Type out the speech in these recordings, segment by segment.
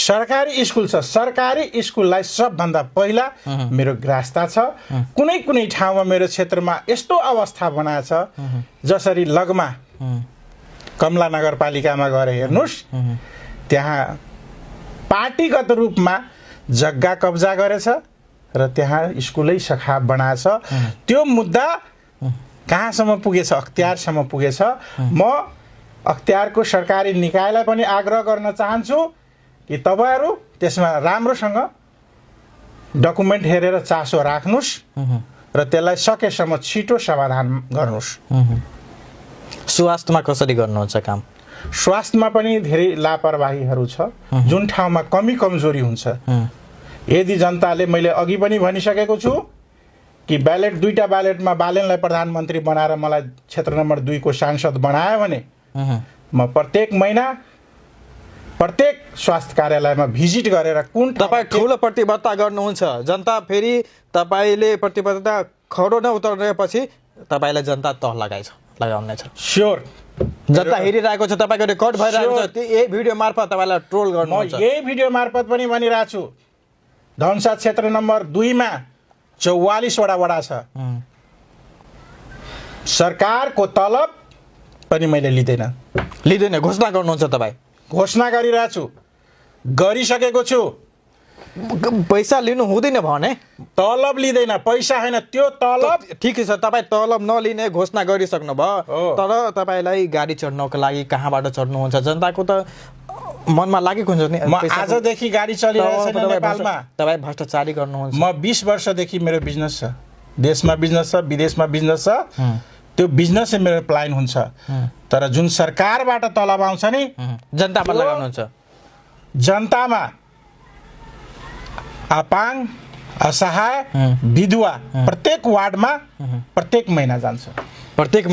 सरकारी स्कुल छ सरकारी स्कुललाई सबभन्दा पहिला मेरो ग्रास्ता छ कुनै कुनै ठाउँमा मेरो क्षेत्रमा यस्तो अवस्था बनाएछ जसरी लगमा कमला नगरपालिकामा गएर हेर्नुस् त्यहाँ पार्टीगत रूपमा जग्गा कब्जा गरेछ र त्यहाँ स्कुलै शाखा बनाएछ त्यो मुद्दा कहाँसम्म पुगेछ अख्तियारसम्म पुगेछ म अख्तियारको सरकारी निकायलाई पनि आग्रह गर्न चाहन्छु कि तपाईहरु त्यसमा राम्रोसँग डकुमेन्ट हेरेर चासो राख्नुस् र त्यसलाई सकेसम्म छिटो समाधान गर्नुस् स्वास्थ्यमा कसरी गर्नुहुन्छ काम स्वास्थ्यमा पनि धेरै लापरवाहीहरू छ जुन ठाउँमा कमी कमजोरी हुन्छ यदि जनताले मैले अघि पनि भनिसकेको छु कि ब्यालेट दुईटा ब्यालेटमा बालेनलाई प्रधानमन्त्री बनाएर मलाई क्षेत्र नम्बर 2 को सांसद बनायो भने म प्रत्येक महिना प्रत्येक स्वास्थ्य कार्यालयमा भिजिट गरेर कुन तपाई ठूलो प्रतिबद्धता गर्नुहुन्छ जनता फेरि तपाईले प्रतिबद्धता खडो न उतर्नेपछि तपाईलाई जनता तह लगाउनेछ स्योर जनता हेरिरहेको छ तपाईको रेकर्ड भइरहेको छ यही भिडियो मार्फत तपाईलाई ट्रोल गर्नुहुन्छ म यही भिडियो मार्फत पनि भनिरहेको छु धनुषा क्षेत्र नम्बर 2 मा 44 वटा वडा छ सरकारको तलब पनि मैले लिदैन घोषणा गर्नुहुन्छ तपाई घोषणा गरिरहेको छु गरिसकेको छु पैसा लिनु हुँदैन भने तलब लिदैन पैसा हैन त्यो तलब ठीक छ तपाई तलब नलिने घोषणा गरिसक्नु भयो तर तपाईलाई गाडी चढ्नको लागि कहाँबाट चढ्नुहुन्छ जनताको त मनमा लागेको हुन्छ नि म आजदेखि गाडी चलिरहेको छैन नेपालमा तपाई भ्रष्टाचारी गर्नुहुन्छ म 20 वर्षदेखि मेरो बिजनेस छ देशमा बिजनेस छ विदेशमा बिजनेस छ त्यो बिजनेस चाहिँ मेरो प्लान हुन्छ तर जुन सरकारबाट तलब आउँछ नि जनतामा लगाउनुहुन्छ जनतामा अपाङ असहाय विधवा प्रत्येक वार्डमा प्रत्येक महिना जान्छ प्रत्येक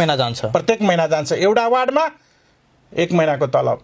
महिना जान्छ एउटा वार्डमा 1 महिनाको तलब